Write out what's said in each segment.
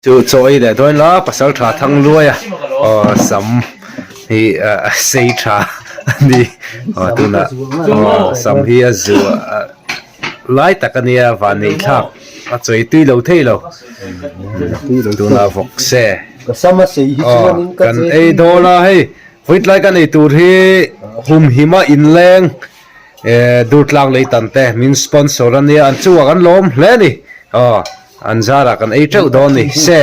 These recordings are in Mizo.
Chu chaw ei leh dawn la pasal tha thang luai a aw sam hi a sei tha a ni aw tunah aw sam hi a zuah lai tak a nia vanneih thlak a chawi tui lo thei lo tunah vawk se aw kan ei dawn a hei vawitlai kan ei tur hi humhima inleng eh durtlang lei tan te min sponsor a nia an chungah kan lawm hle a ni aw. An zarah kan ei teuh dawn ni se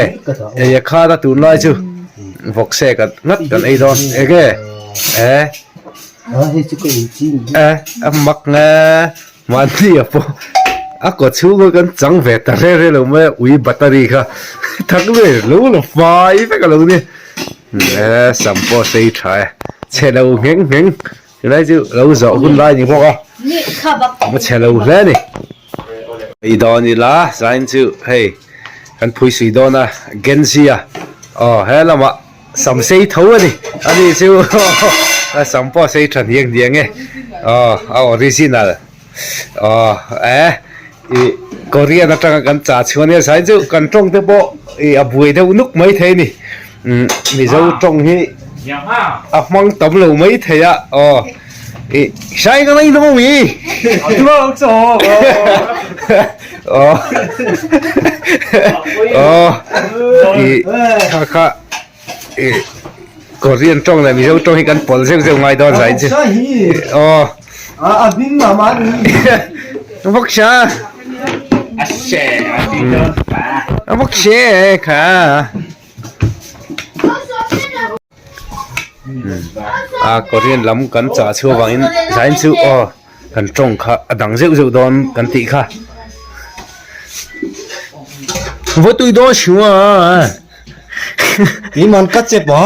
ei a khat a tunlai chu vawk se kan ngat kan ei dawn enge e e a mak nge mahni a pawh a kaw chhung kha kan chang ve ta reng reng lo mai a ui battery kha thak ve lo la fai vek a lo ni e sam pawh sei tha e chhe lo ngheng ngheng Tunlai chu lo zawh hun lai ni bawk a, a chhe lo hle a ni. Ei dawn ila zain chu hei kan phui sui dawn a Genji a aw he lamah sam sei tho a ni ani chu a sam pawh a sei tha hniang hniang e aw a original aw e ih Korean atanga kan chah chhuah ania zain chu kan tawng te pawh ih a buai deuh nuk mai thei a ni. Mizo tawng hi a hmang tam lo mai thei a aw i sai ka nei dawn mi aw aw i kha kha i Korean tawng leh Mizo tawng hi kan pawlh zeuh zeuh ngai dawn zai chu aw vawk sha vawk she kha. A Korean lam kan chah chhuah vangin zain chu aw kan tawng kha a dang zeuh zeuh dawn kan tih kha va tui dawn hriu a Iman ka che pa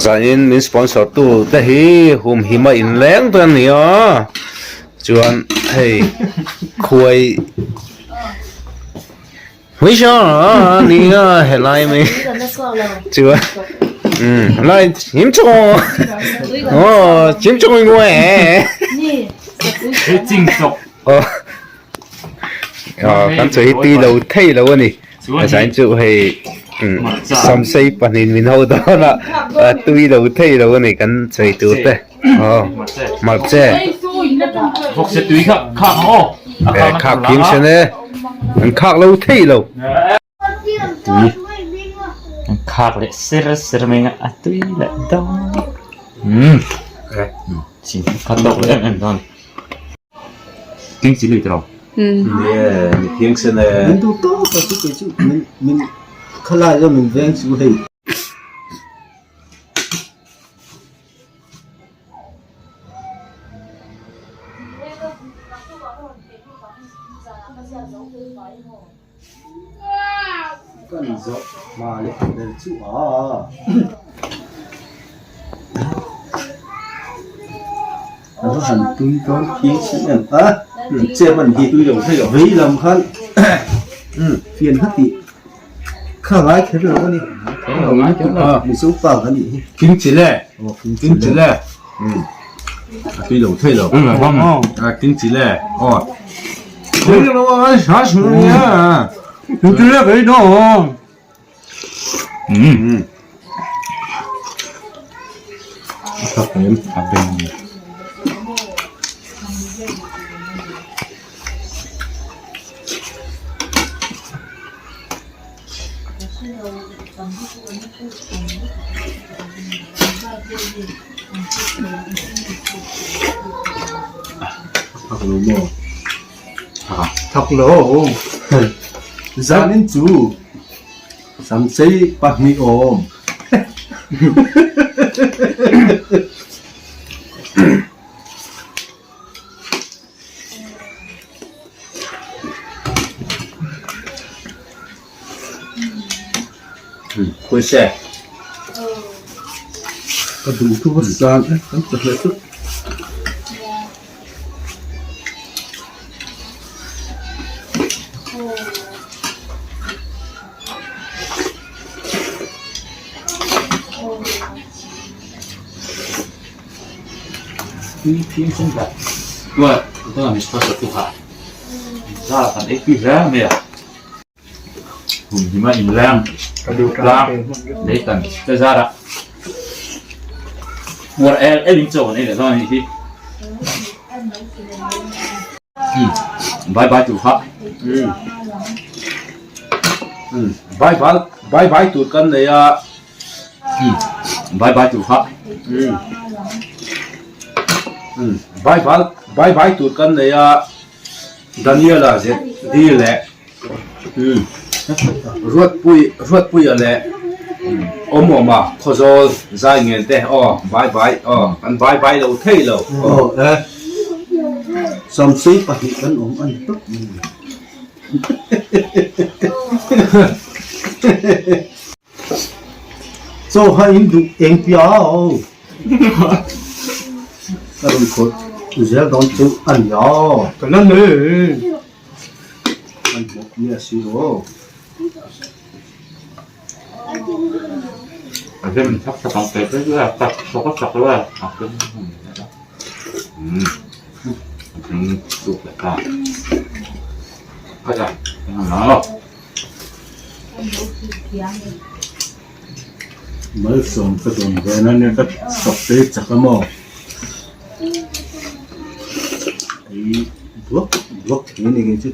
Zanin min sponsor tu te hi humhima inleng te an ni a chuan hei khuai Huisha nia helai mai chuan um lai chim chaw oh chim chaw ngoi e oh kan chu hi tui lo thei lo ani a zain chu hei samsei pahnih min ho dawn a tui lo thei lo ani kan sawi tur te oh hmarcha khak phim sen e an khak lo thei lo tui an khak leh ser ser mai a a tui leh dawn umm chin kha tawk leh em em dawn keng chi lui tawh ni phiang sen e min duh tawk a chu kei chu min min khalai zawng min veng chu hei. Kan zawh hma leh ber chu a. A va han tui dawn phiang sin em a chem a ni hi vei lam khan fian hati. Kha ngai kher lo a ni. Ngai kher lo. Mizo pa kan nih hi. King chile. King chile. A tui lo thei lo. King chile. Aw. Tui lo a sa su nia. King chile cái đó. Um. Thak em. A beng. Thak lo maw? Thak lo. Zanin chu samsei pahnih awm. Khawi se. Ka duh thu va san e kan ta hle chu. Humhima inleng tlang leitan te zarah uar el el in chaw kan ei leh dawn a nih hi. Bye bye tur kha. Bye bye bye bye tur kan nei a. Bye bye tur kha. Bye bye bye bye tur kan nei a. Daniela ZD leh Ruatpui Ruatpuia leh Awmawma Khawzawl zai ngen te aw bye bye aw an bye bye lo thei lo aw e samsei pahnih kan awm a ni tawp mai Chaw kha in duh eng piau ka rawn khawih zel dawn chu a ni a. Ka la nei. Kan hmuh nia si aw. A rem thak thak ang pe pe chu a tak chawk a chak lo a a rem umm chuk leh ta khaih a eng ang lo. Malsawm ka dawn ve na nia ka chawp te chak a maw ei duak duak thei a ni kei chu.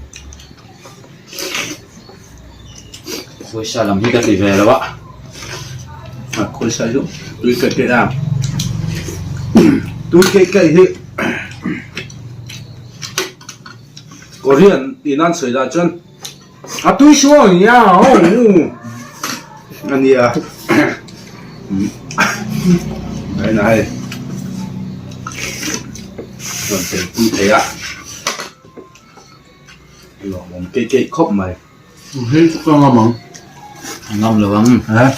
Khawisa lam hi ka ti ve lo a. A khawisa chu tui ka keih a tui keih keih hi Korean tih nan sawi dah chuan. A tui suau a nia a nia nai nai rawn tel pui thei a lawmawm keih keih khawp mai. Hei chu ka ngam ang. Ngam lo ang.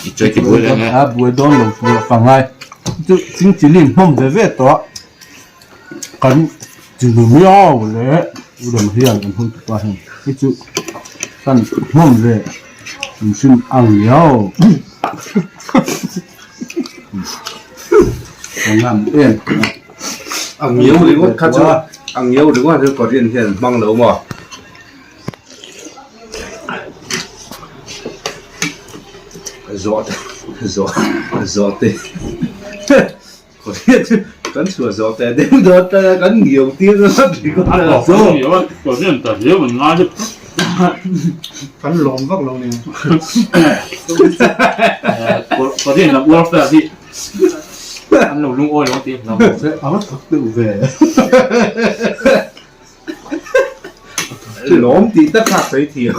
I chawi ti buai leh nge. A buai dawn lo tur ka ngai. Chu chingchilin hmawm ve ve tawh a. Kan chinu miau leh u dam hian kan hun tupa hian hi chu kan hmawm ve in hrim ang miau ka ngam em a ngiau ringawt kha chu a ngiau ringawt chu Korean hian hmang lo maw. Zawhte zawhte. Korean chu kan chhuah zawh teh deuh dawn ta a, kan ngiau tir nasa tih kawt a. Korean ta hiau an ngai deuh. Kan lawm vak lo nia. Korean lam uar fel hi an lo lungawi lo tih hlauh. A va thawk deuh ve. Lawm tih tak kha sawi thiam.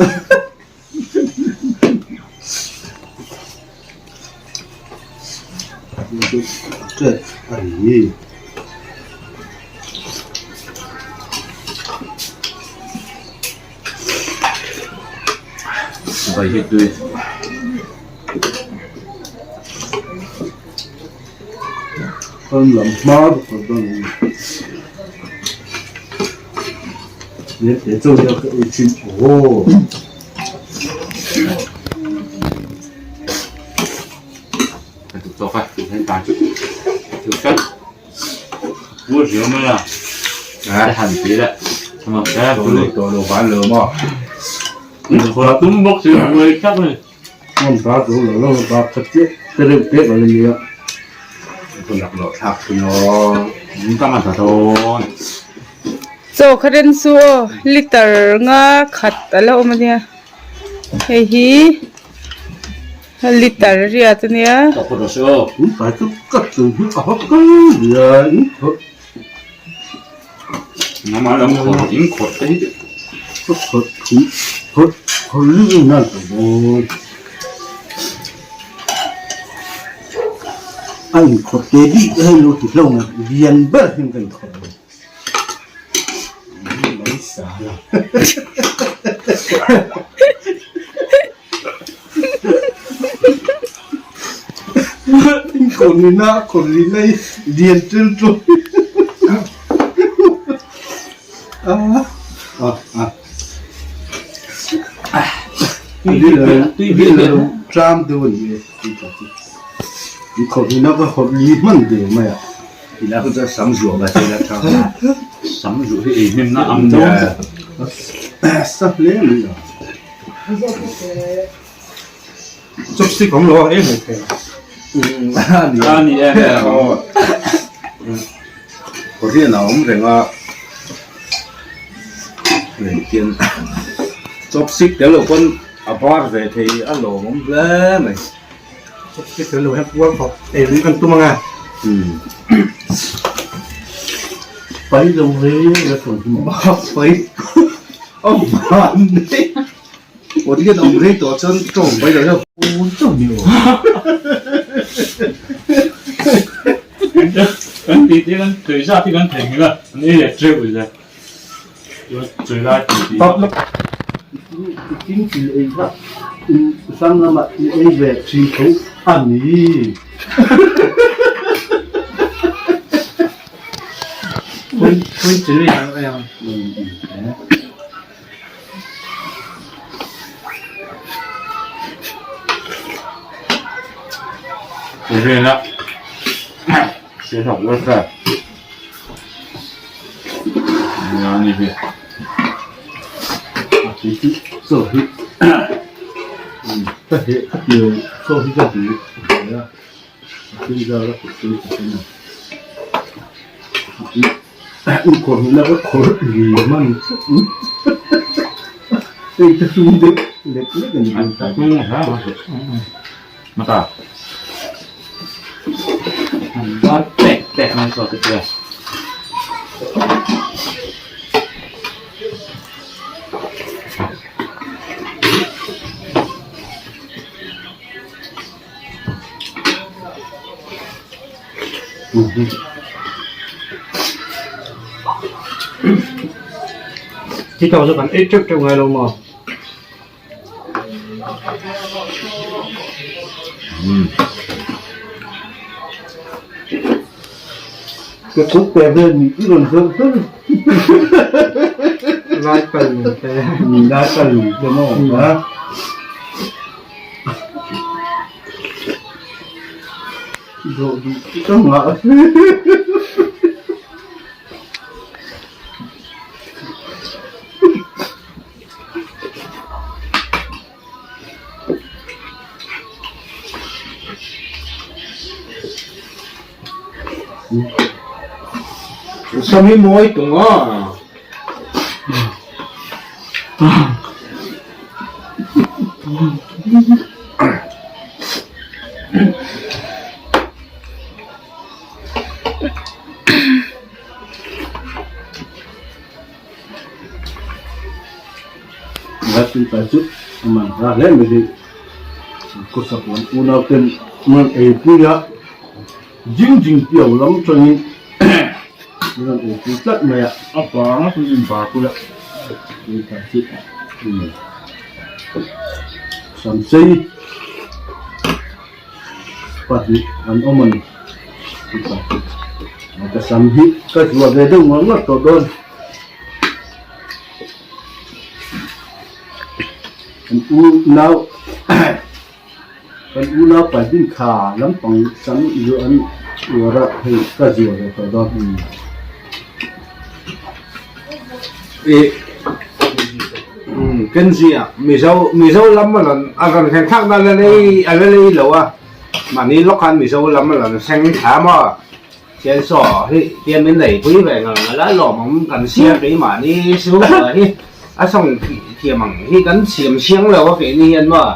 Vai hi tui. Kan lam hma ka dawn a ni. Ka duh tawk a, tih hian tan chu thil fel pur riau mai a, a han ti leh thawmhnaw te Tawh lo tawh lo van lo maw? Khawla tum bawk si a ngawi tlat a ni. Hmun ba chu lo lo ba khat chiah te reuh te lo ni a. Ka laklawh thlak thin aw. Ka hman ta dawn. Chaw kha ren chu aw liter nga khat a la awm a nia hei hi liter riat a nia. A inkhawt te bik te hei lo ti hlauh ang lian ber hian ka inkhawt lo mai sa la. Inkhawlina khawlina hi lian tel tawh Tram deuh a ni e Inkhawlina ka hawt li hman ve mai a. Ila chu chuan sam zuah mai se ila tha Sam zuah hi ei hnem na ang dawn sa hle mai a. Chopstick awm lo a ei mai thei. A ni em em. Korean a awm reng a engtin chopstick tel lo pawn a bar ve thei a lawmawm hle mai. Chopstick tel lo hian puar khawp ei lui kan tum ang e. Pai lo ve la thawm hi maw. Pai a van nei. Aw tikhian awm rei tawh chuan tawng mai lo hian pun chauh ni aw. Kan tih te kan tui zat hi kan theihnghilh a, an ei leh teuh zel. Tui lai tih tih. I chingchil ei kha in hrang lamah i ei ve thin tho a ni. Pui chili ang ei ang. Rinah se hlauh welfare nia ni hi chaw hi ka heh ka ti chaw hi ka duh a tui zar a tui ka hria a. Inkhawr hmuna ka khawr liam a ni tlat mai. Hei ka tum deuh lek lek a ni. Mata. An pek pek mai saw te chu. Chi tawh chu kan ei teuh teuh ngai lo maw? Ka kut pe vel mi i rawn zawh zawh. Lai kal te. Lai kal te maw? Zawh duh chu ka nghah hle. Sawmi mawi tung a. Jing jing piau lam tangin min rawn ei pui tlat mai a. A vang a in bar pui a. Tui ta chi. Samsei pahnih an awm a ni. Tui ta chi. Ka sam hi ka zuah ve deuh ngawt ngawt tawh dawn. Kan u nau. Kan unau paidin kha lampang chang zu an uar a, hei ka zuar ve tawh dawn. I Kenji a Mizo Mizo lam a rawn a rawn thleng thlak na la lei a la lei lo a, mahni lawk khan Mizo lam a rawn thleng thla maw? Chainsaw hi tia min nei pui ve ngang a la lawmawm kan siam keimahni chhungkua hi a sawng thiam ang hi kan siam chiang lo a keini hian maw.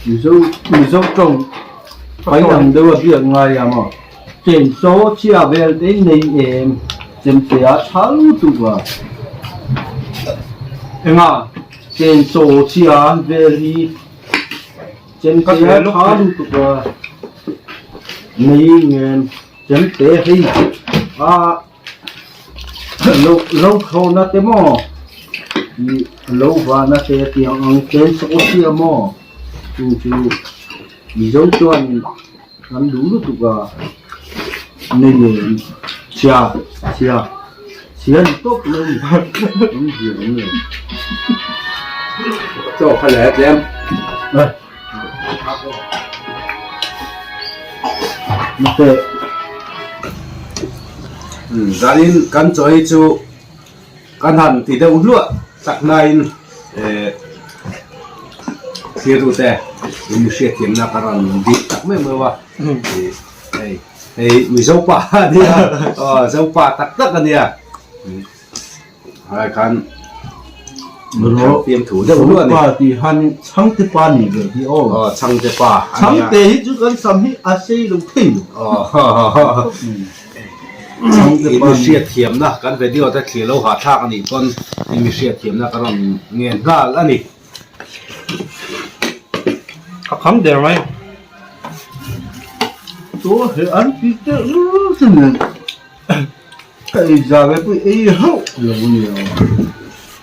Mizo Mizo tawng pai ang deuh a biak ngai a maw. Chainsaw chhia vel te nei em chemte a tha lutuk a. Enga? Chainsaw chhia vel hi. Chemte a tha lutuk a, nei ngen chemte hei a lo lo thlawhna te maw ih lo vahna te tiang ang chen saw sia maw chu chu Mizo chuan kan duh lutuk a nei ngen chhia chhia chhia ni tawp mai a ni awmzia awm lo. Chaw kha leh tlem. Zanin kan chaw hi chu kan han ti deuh hluah tak nain eh. Thirute in mi hriatthiamna ka rawn bik tak meuh meuh a. Hei hei Mizopa a nia aw Zopa tak tak a nia. Hai khan fiamthu deuh luah a ni. Zopa tih han Chhangte pa ni ve hi aw. Aw Chhangte pa a nia. Chhangte hi chu kan sam hi a sei lo thei lo. Aw. In mi hriatthiamna kan video te thlir lo hahthlak a nih pawn in mi hriatthiamna ka rawn ngen nghal a ni. A kham der mai. Chaw he an ti teuh reuh chu nen ka ei za ve pawh ei hauh lo a ni ang.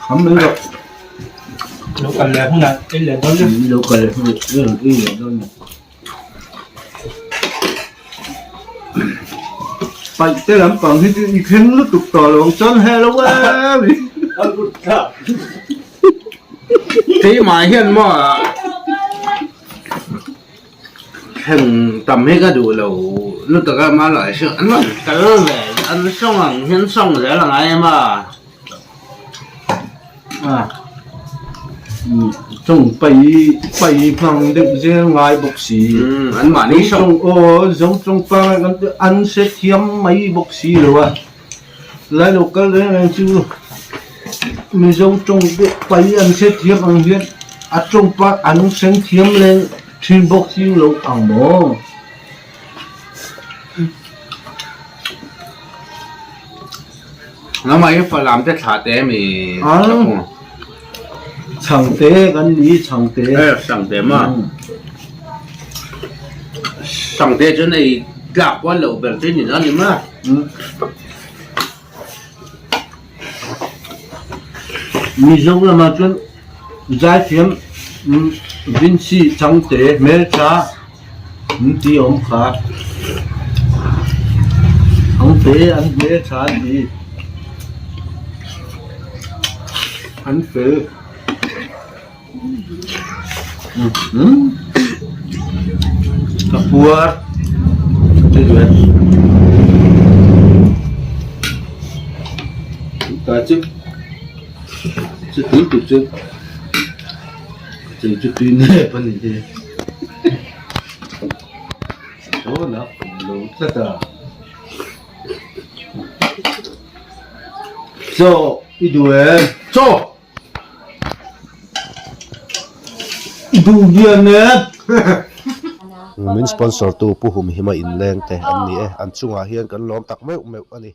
Kham mai rawh. Lo kal leh hunah ei leh dawn nia. Lo kal leh hunah ei leh dawn nia. Paih te lampang hi chu i thleng lutuk tawh lo ang chuan hello em Keimah hian maw thleng tam hi ka duh lo lutuk a mahla an rawn kal ve an sawng ang hian sawng zel a ngai em a. Tawng pai pai hmang deuh zel ngai bawk si. An mahni sawng aw zo tawng pa kan ti an hre thiam mai bawk si lo a. Lai lo kal reng reng chu Mizo tawng pawh pai an hre thiam ang hian a tawng pa an hreng thiam leh thin bawk si lo ang maw. Nangmah hi Falam te thlah te mi Chhangte kan ni Chhangte. Eh Chhangte ma. Chhangte chuan ei tlak kual loh ber chu ni na ni ma. Mizo lamah chuan Zaithiam Vincy Chhangte hmeltha An ti awm kha. Ang te an hmel tha an ti. An fel. Ka puar. Ta chu. Chu tui tu chu. Chei chu tui nep a ni hi. Dawn a lo tlat a. Chaw i duh em? Chaw! I duh bian e. Min sponsor tu Pu Humhima inleng te an ni e. An chungah hian kan lawm tak meuh meuh a ni.